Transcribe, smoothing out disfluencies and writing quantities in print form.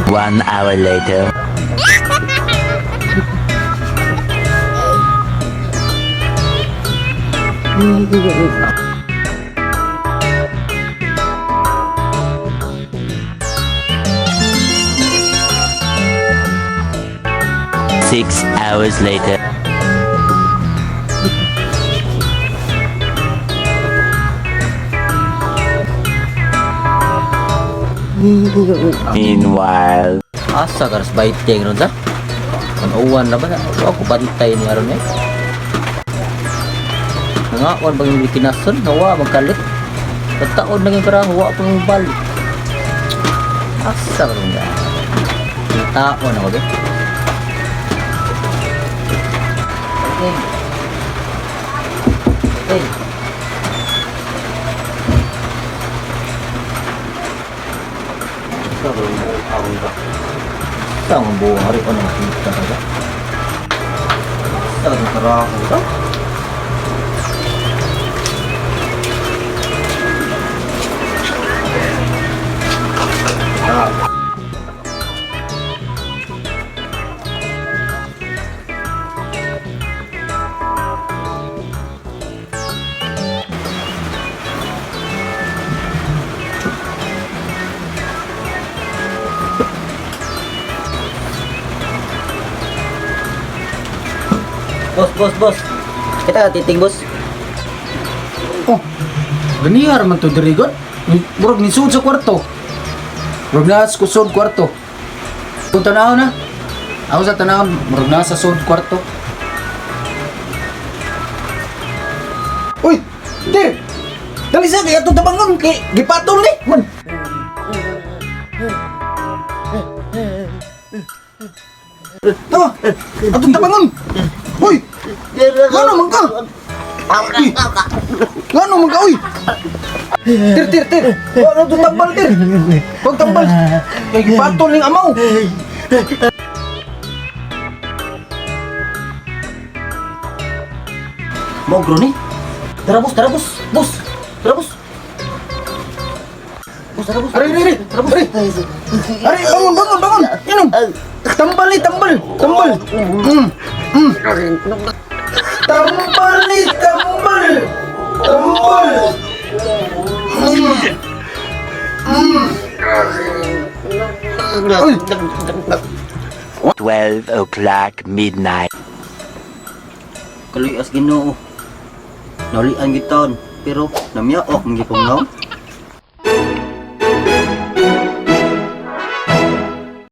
1 hour later. 6 hours later. Meanwhile. Asa ka ras biting ron sa? Uwan na ba? Wa ko bantay ni aron eh. Nangaon bang yung kinason? Nawa magkalit. Pagtaon na yung karang wa pang balik. Asa ka ron ga? Taon ako be. Okay. Okay. Asa ka ron ga? Sa ang buong hari ko nakita ka ba? Sa ang karako ka? Boss, boss, boss. Kita ka titing, boss. Oh, ganihar man to diri god. Murag nisud sa kwarto. Murag naa sa kusod kwarto. Kung tanaw na. Ako sa tanaw, murag naa sa sud kwarto. Uy, dir. Dali sa kay atong tabangon kay gipatol ni. Man. Tawa, atong tabangon. Uy, ngano man ka? Uy, ngano man ka, uy? Tir, tir, tir. Wag na itong tambal, tir. Wag tambal. Kay gipatol ning amaw. Mogro ni. Tara, boss, tara, boss. Boss, tara, boss. Boss, tara, boss. Aray, aray, aray. Tara, boss. Aray. Aray, bangon, bangon, bangon. Inom. Tambal ni, tambal. Tambal. Tambal ni, tambal. Tambal. Uy, 12 o'clock midnight. Kaluyas Ginoo. Naulian gitaon, pero namyaok ang gipong naong.